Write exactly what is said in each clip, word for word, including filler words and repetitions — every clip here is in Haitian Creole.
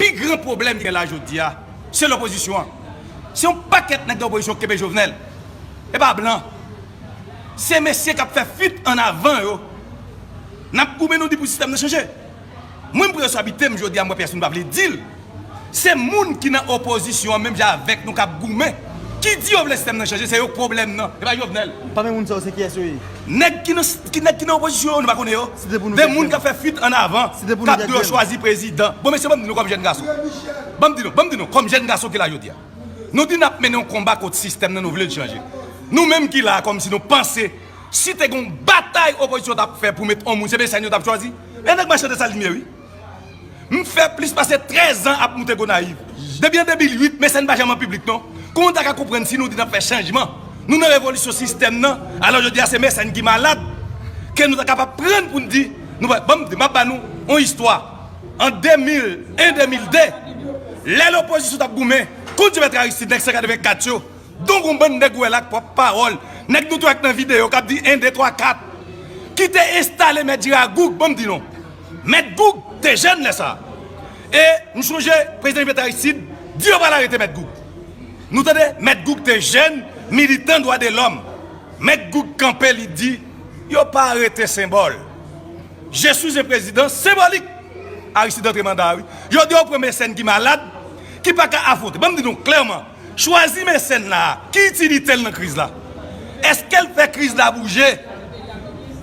Pi gran pwoblèm ki gen la jodi a, se lopozisyon an. Se yon pakèt nèg nan opozisyon k kenbe Jovenel. E pa blan. Se mesye k ap fè fuit an avan yo. N ap goumen, nou di pou sistèm nan chanje. Mwen, m pran responsabilite m jodi a, m wè pèsonn pa vle di l. Se moun ki nan opozisyon an, menm jan avèk nou, k ap goumen, ki di yo vle sistèm nan chanje, se yo k pwoblèm nan, e pa Jovenel. Pami moun sa yo, se kiyès yo ye? Nèg ki nan, ki, nèg ki nan opozisyon yo, nou pa konnen yo. Site pou nou kèk moun k ap fè fuit an avan, k ap di yo chwazi prezidan. Bon, mesye, ban m di nou kòm jèn gason. Ban m di nou, ban m di nou, kòm jèn gason ki la jodi a. Nou di n ap mennen yon konba kont sistèm nan, nou vle l chanje. Nou menm ki la a, kòmsi nou panse, si te gen yon batay opozisyon t ap fè pou met yon moun, se Mecène yo t ap chwazi. E nèg mache Desalin ye, wi. M fè plis pase trèz an ap moute Gonayiv. Depi an de mil uit, Mecène pa janm an piblik, non. Kòman w ta ka konprann si nou di n ap fè chanjman, nou nan revolisyon sistèm nan, alò jodi a se Mecène ki malad, ke nou ta kapab pran pou n di, nou pa, ban m di, m ap ba nou yon istwa. An de mil en, de mil de, lè lopozisyon t ap goumen kont Joventry Aristide, nèg san katrevenkat yo, donk yon bann nèg ou wè la k pwòp pawòl, nèg nou tou wè k nan videyo k ap di en, de, twa, kat, ki te enstale Mèt Jera Goug, ban m di non. Mèt Goug te jèn lè sa a. E m sonje prezidan Joventry Aristide di yo pral arete Mèt Goug. Nou tande, Mèt Goug te jèn, militan dwa de lòm. Mèt Goug kanpe, li di, yo pa arete senbòl. Je suis un président symbolique. Aristide antre manda a, wi. Yo di yo pran Mecène ki malad, ki pa ka afwonte. Ban m di nou klèman, chwazi Mecène la a, ki itilite l nan kriz la? Èske l fè kriz la bouje?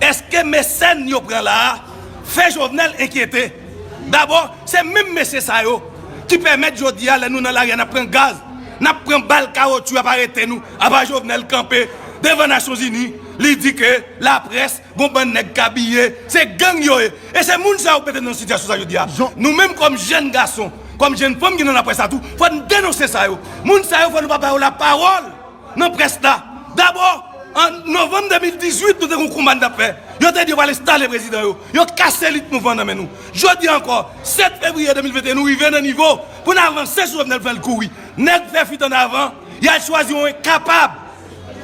Èske Mecène yo pran la a fè Jovenel enkyete? Dabò, se menm mesye sa yo ki pèmèt jodi a, lè nou nan lari a, n ap pran gaz, n ap pran bal, kawotchou, y ap arete nou. Apa Jovenel kanpe devan Nasyonzini, li di ke laprès, gon bann nèg k abiye, se gang yo ye. E se moun sa yo k mete n nan sitiyasyon sa jodi a. Nou menm kòm jèn gason, kòm jèn fanm ki nan laprès la tou, fò n denonse sa yo. Moun sa yo, fò nou pa ba yo lapawòl nan près la. Dabò, an novanm de mil dizuit, nou te gen yon konba n t ap fè. Yo te di yo pral enstale prezidan yo. Yo kase elit mouvman nan men nou. Jodi a ankò, sèt fevriye de mil venteyen, nou rive nan nivo pou n avanse sou Jovenel, fè l kouri. Nèg fè fuit an avan, y al chwazi yon enkapab,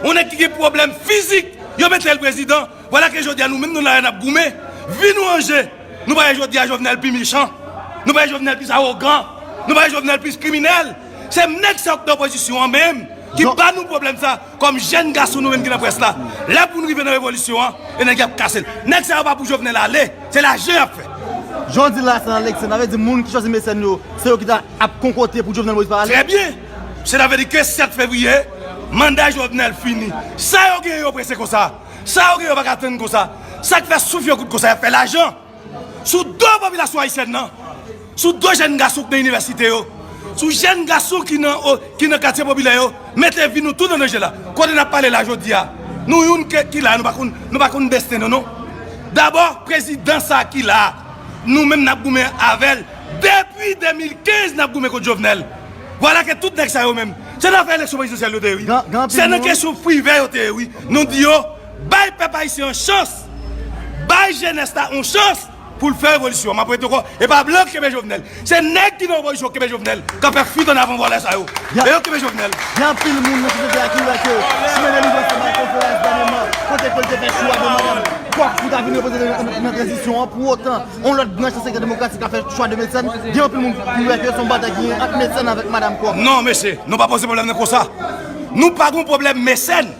yon nèg ki gen pwoblèm fizik, yo mete l prezidan. Vwala ke jodi a nou menm nou la n ap goumen. Vi nou an je. Nou pa wè jodi a Jovenel pi mechan. Nou pa wè Jovenel pi awogan. Nou pa wè Jovenel pi kriminèl. Se nèg sa yo k nan opozisyon an menm ki ba nou pwoblèm sa. Kòm jèn gason nou menm ki nan près la, lè pou n rive nan revolisyon an, e nèg y ap kase l. Nèg sa yo pa pou Jovenel ale. Se lajan y ap fè. Jan w di la, Senatè Lexens, sa vle di moun ki chwazi Mecène yo, se yo ki ta ap konkote pou Jovenel Moïse pa ale? Trè byen. Senatè, vle di ke sèt fevriye, manda Jovenel fini. Sa yo genyen yo prese konsa? Sa yo genyen yo pa ka tann konsa? Sa k fè souf yo kout konsa? Y ap fè lajan sou do popilasyon ayisyèn nan, sou do jèn gason k nan inivèsite yo, sou jèn gason ki nan, o, ki nan katye popilè yo, mete vi nou tout an danje la. Kote n ap pale la jodi a, nou youn ke, ki la, nou pa konn, nou pa konn desten nou, non. Dabò, prezidan sa ki la, nou menm n ap goumen avè l. Depi de mil kenz, n ap goumen kont Jovenel. Vwala ke tout nèg sa yo menm, se nan afè eleksyon prezidansyèl yo te ye, wi. Gen, gen anpil moun. Se nan kesyon privè yo te ye, wi. Nou di yo, bay pèp ayisyen an chans. Bay jenès la yon chans pou l fè revolisyon. M ap repete ankò, e pa blan k kenbe Jovenel. Se nèg ki nan opozisyon k kenbe Jovenel, k ap fè fuit an avan vòlè sa yo. E yo k kenbe Jovenel. Gen anpil moun nan sosyete a ki wè ke Chimen Delivrans te bay konferans dènyèman, kote ke l te fè chwa de madanm Kòk pou ta vin reprezante nan, nan, nan tranzisyon an. Pou otan, yon lòt branch nan sektè demokratik la fè chwa de Mecène. Gen anpil moun ki wè ke se yon batay ki gen ant Mecène avèk madanm Kòk. Non, mesye, nou pa poze pwoblèm nan konsa. Nou pa gen pwoblèm Mecène.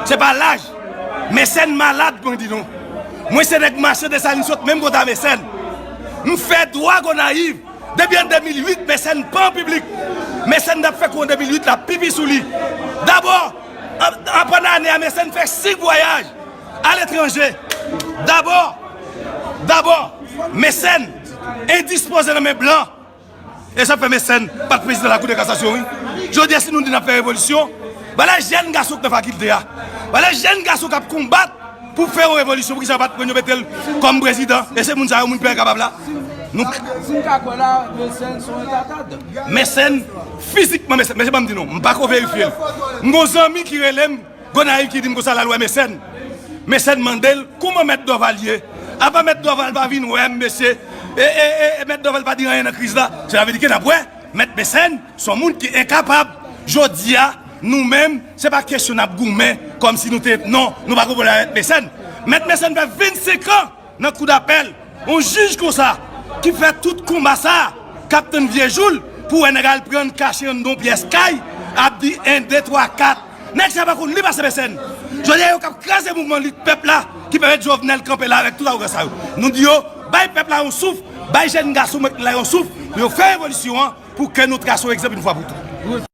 Se pa laj. Mecène malad, mwen di nou. Mwen se nèg mache Desalin, sot menm kote a Mecène. M fè dwa Gonayiv. Depi an de mil uit, Mecène pa an piblik. Mecène t ap fè kou an de mil uit, l ap pipi sou li. Dabò, an, an pandan ane a, Mecène fè senk vwayaj aletranje. Dabò, dabò, Mecène endispoze nan men blan. E sa fè Mecène pa t prezidan Lakou de Kasasyon, wi. Jodi a, si nou di n ap fè revolisyon, vwala jèn gason k nan fakilte a. Vwala jèn gason k ap konbat pou fè yon revolisyon. Poukisa yo pa t pran yo mete l kòm prezidan? E se moun sa yo, moun peyi a kapab la. Nou... Si n ka kwè la, Mecène se yon retatad. Mecène, fizikman, Mecène, mesye, ban m di nou, m pa ko verifye l. M gon zanmi ki rele m, Gonayiv ki di m konsa l al wè Mecène. Mecène mande l kouman Mèt Dorval ye. Apa Mèt Dorval pa vin wè m, mesye? E, e, e, e Mèt Dorval pa di anyen nan kriz la? Sa vle di ke n ap wè Mèt Mecène se yon moun ki enkapab. Jodi a, nou menm, se pa kesyon n ap goumen kòmsi nou te, non, nou pa gon pwoblèm avèk Mecène. Mèt Mecène fè vennsenk an nan kou dapèl, yon jij konsa ki fè tout konba sa a, k ap tann vye jou l pou wè nèg al pran kache anndan yon pyès kay, ap di en, de, twa, kat. Nèg sa pa konn li pase pèsòn. Jodi a, yo k ap kraze mouvman lit pèp la ki pèmèt Jovenel kanpe la avèk tout awogan sa yo. Nou di yo, bay pèp la yon souf, bay jèn gason mèt la yon souf, pou yo fè revolisyon an, pou ke nou trase yon egzanp yon fwa pou tout.